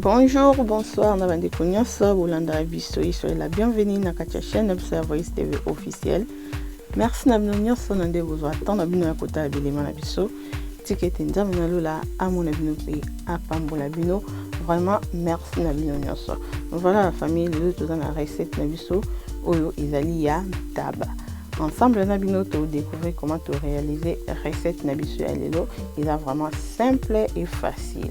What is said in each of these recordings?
Bonjour, bonsoir na bandeko nyonso bolandaka biso, soyez la bienvenue na kati ya chaîne na biso ya Voice TV officielle. Merci na bino nyonso na nde bozwa temps na bino ya kotala bilema na biso. Tika ete Nzambe na lola amona bino mpe apambola bino. Vraiment merci na bino nyonso. Voilà la famille, lelo toza na recette na biso oyo ezali ya ntaba. Ensemble na bino to découvrir comment to réaliser recette na biso ya lelo. Eza vraiment simple et facile.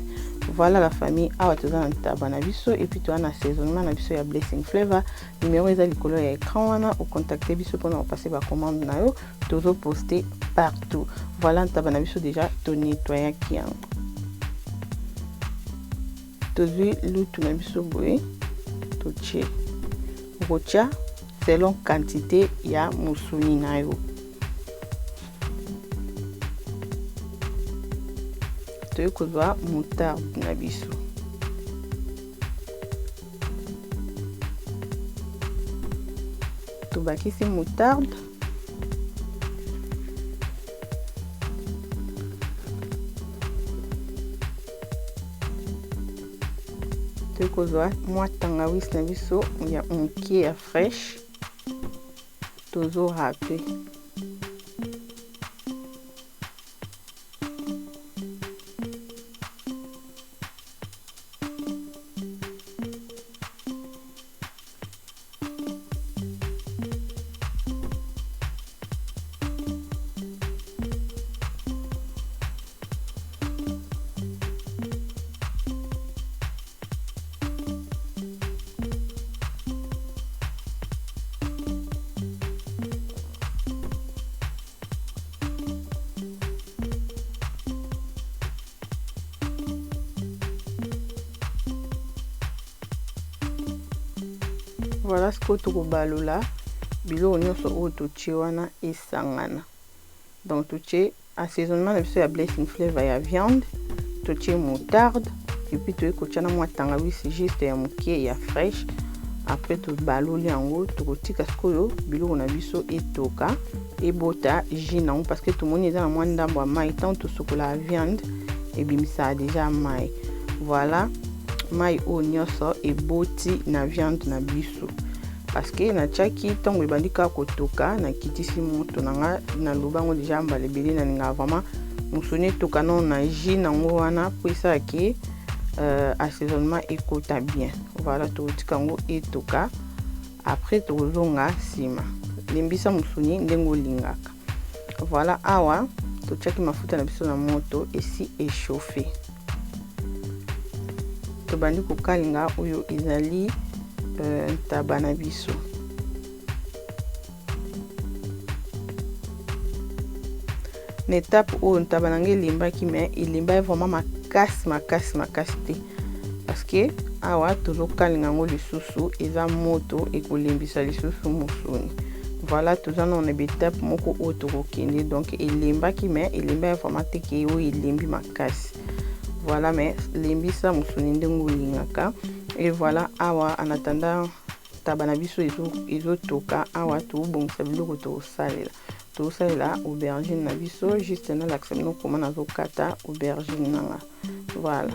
Voilà la famille, awa toza na ntaba na biso et puis toza na assaisonnement na biso ya Blessing Flavor. Numéro eza likolo ya écran wana, ocontacte biso mpona kopase bacommande na yo, tozoposte partout. Voilà ntaba na biso déjà tonettoyaki yango, tozwi lutu na biso boye, totie, okotia selon quantité ya mosuni na yo. Toyei kozwa moutarde na biso, tobakisi moutarde, toyei kozwa mwa tangawisi na biso ya mokie ya fresh, tozorape. Voilà, sikoyo tokobalola biloko nyonso oyo totie wana esangana. Donc totie assaisonnement na biso ya Blessing Flavor ya viande, totie moutarde et puis toyei kotia na mwa tangawisi juste ya moke ya fresh. Après tobaloli yango, tokotika sikoyo biloko na biso etoka, ebota jus nango, parce que tomoni eza na mwa ndambo ya mai. Ntango tosokolaka viande, ebimisaka déjà mai. Voilà, mai oyo nyonso eboti na viande na biso, parce que natiaki ntango ebandi kaka kotoka, nakitisi moto na nga. Naloba yango déjà mbala ebele, nalingaka vraiment mosuni etoka nano na jus nango wana mpo esalaki assaisonnement ekota bien. Voilà, tokotika yango etoka, après tokozonga nsima. Lembisa mosuni ndenge olingaka. Voilà, awa totiaki mafuta na biso na moto esi echauffe, tobandi kokalinga oyo ezali ntaba na biso. Na étape oyo ntaba na ngai elembaki, mais elembaki vraiment makasi makasi makasi te, parce que awa tozokalinga yango lisusu, eza moto ekolembisa lisusu mosuni. Voilà, toza nano na baétape moko oyo tokokende. Donc elembaki, mais elembaki vraiment te ke oyo elembi makasi. Voilà, mais lembisa mosuni ndenge olingaka. Et voilà, awa en attendant taba na biso ezotoka, awa tobongisa biloko tokosalela. Tokosalela aubergine na biso. Juste nalakisa bino koma nazokata aubergine nanga. Voilà.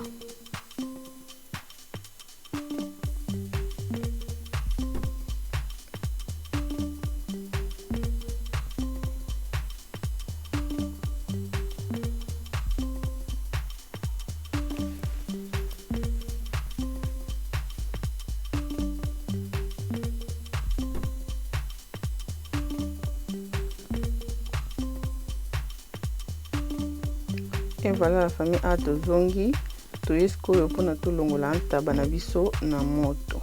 Et voilà la famille, a tozongi, toye sikoyo mpona tolongola ntaba na biso na moto.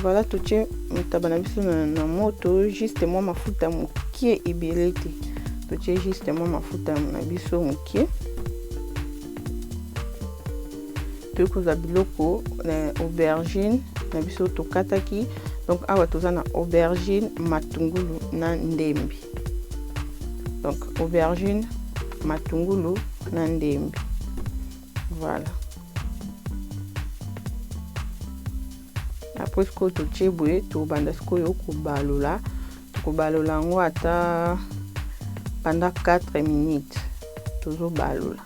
Voilà, totie ntaba na biso na moto, juste mwa mafuta mokie, ebele te. Totie juste mwa mafuta na biso mokie. Toyei kozwa biloko na aubergine na biso tokataki. Donc awa toza na aubergine, matungulu na ndembi. Donc aubergine, matungulu na ndembi. Voilà. Après sikoyo totie boye, tobanda sikoyo kobalola. Tokobalola yango ata pendant 4 minutes. Tozobalola,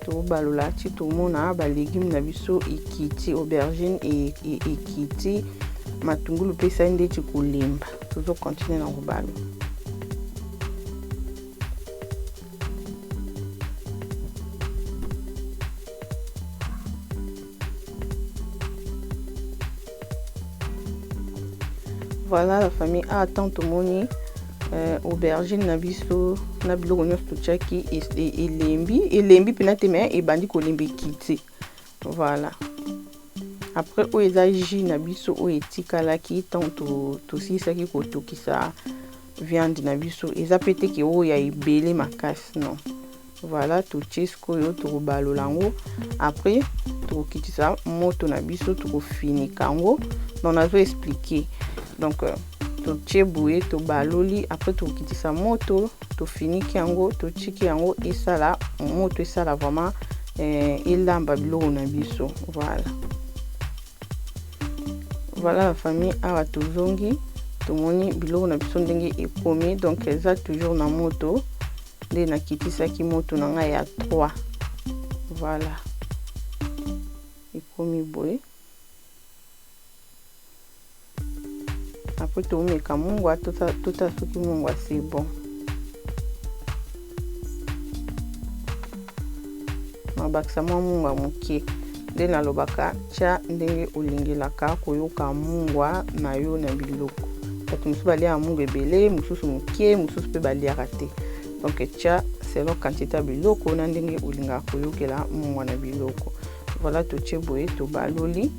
tobalola ti tomona balégume na biso ekiti, aubergine ekiti, matungulu mpe esali ndeti kolemba. Tozocontinue na kobalola. Voilà la famille. Ah, tant tomoni aubergine na biso na biloko nyonso totiaki elembi, elembi mpena te, me ebandi kolemba, ekiti. Voilà. Après, oyo eza jus na biso oyo etikalaki ntango tosilisaki kotokisa viande na biso. Eza pe te ke oyo ya ebele makasi, non. Voilà, totie sikoyo, tokobalola yango. Après tokokitisa moto na biso, tokofinika yango. Donc nazo expliquer. Donc totie boye, tobaloli, après tokokitisa moto, tofiniki yango, totiki yango esala moto, esala vraiment elamba biloko na biso. Voilà, voilà la famille. Awa tozongi, tomoni biloko na biso ndenge ekomi. Donc eza toujours na moto nde nakitisaki moto na ngai ya 3. Voilà, ekomi boye. Après tomeka mungwa, tota soki mungwa c'est bon. Nabakisa mwa mungwa moke. Nde nalobaka, tia ndenge olingelaka koyoka mungwa na yo na biloko. Bato mosusu baliaka mungwa ebele, mosusu moke, mosusu mpe baliaka te. Donc tia selon quantité ya biloko na ndenge olingaka koyokela mungwa na biloko. Voilà, totie boye, tobaloli.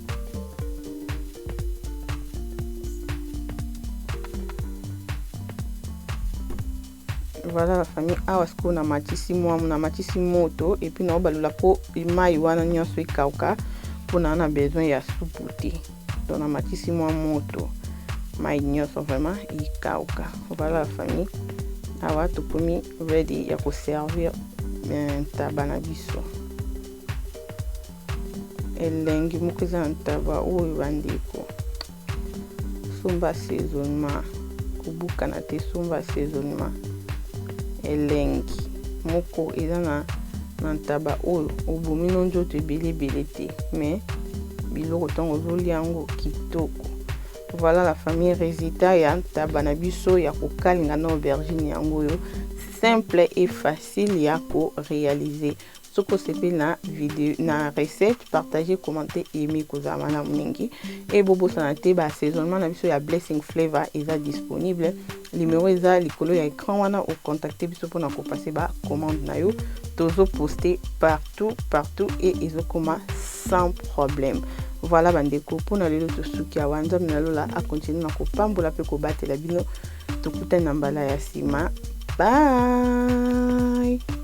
Voilà la famille. Awa sikoyo namatisi mwa, namatisi moto et puis naobalola mpo mai wana nyonso ekauka, mpona na besoin ya supu te. Donc namatisi mwa moto, mai nyonso vraiment ekauka. Voilà la famille. Awa tokomi ready ya koservir ntaba na biso. Elengi moko eza na ntaba oyo, bandeko. Somba assaisonnement, kobukana te, somba assaisonnement. Elengi moko eza na ntaba oyo, obomi no nzoto ebele ebele te, mais biloko ntango ozolia yango kitoko. Voilà la famille, résultat ya ntaba na biso ya kokalinga na aubergine yango oyo, simple et facile ya koréaliser. Soki osepeli na video, na recette, partage, commente, aime, kozala malamu mingi. E bobosana te, baassaisonnement na biso ya Blessing Flavor eza disponible. Numéro eza likolo ya écran wana, ocontacte biso mpona kopasser bacommande na yo. Tozoposte partout partout e ezokoma sans problème. Voilà bandeko, mpona lelo tosuki awa. Nzambe na lola akontinue na kopambola mpe kobatela bino. Tokutani na mbala ya nsima. Bye.